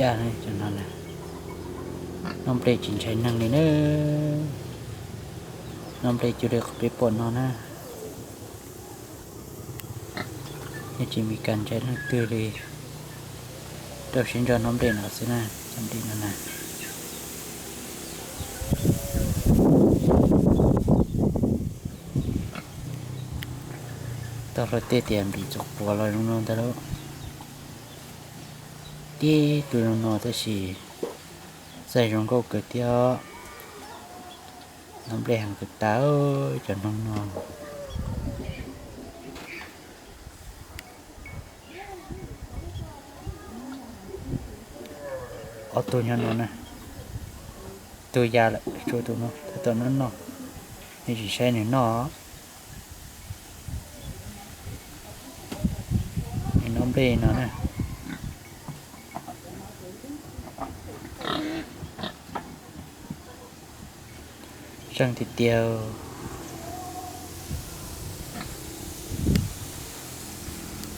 Cov no na, nob nplej tsis ntshai neeg li na. Nob nplej cuag li qhov peb pom no na, yeej tsis Meskas ntshai leej twg li. Rau siab ntso nob nplej no xwb na, cov nplej no na. Tau hlo tej tias npis txog quav los zoo no ntag lauj. Tib tug zoo no tab sis txaij zoo nkauj kawg thiab. Nob nplej heev kawg tas cov noog no. Ob tug nyob no na, tug ya lawm, tshuav tus no tab tom noj noj, nej tsis saib nws noj. Nws nob nplej no na. Zeej tiag tiag.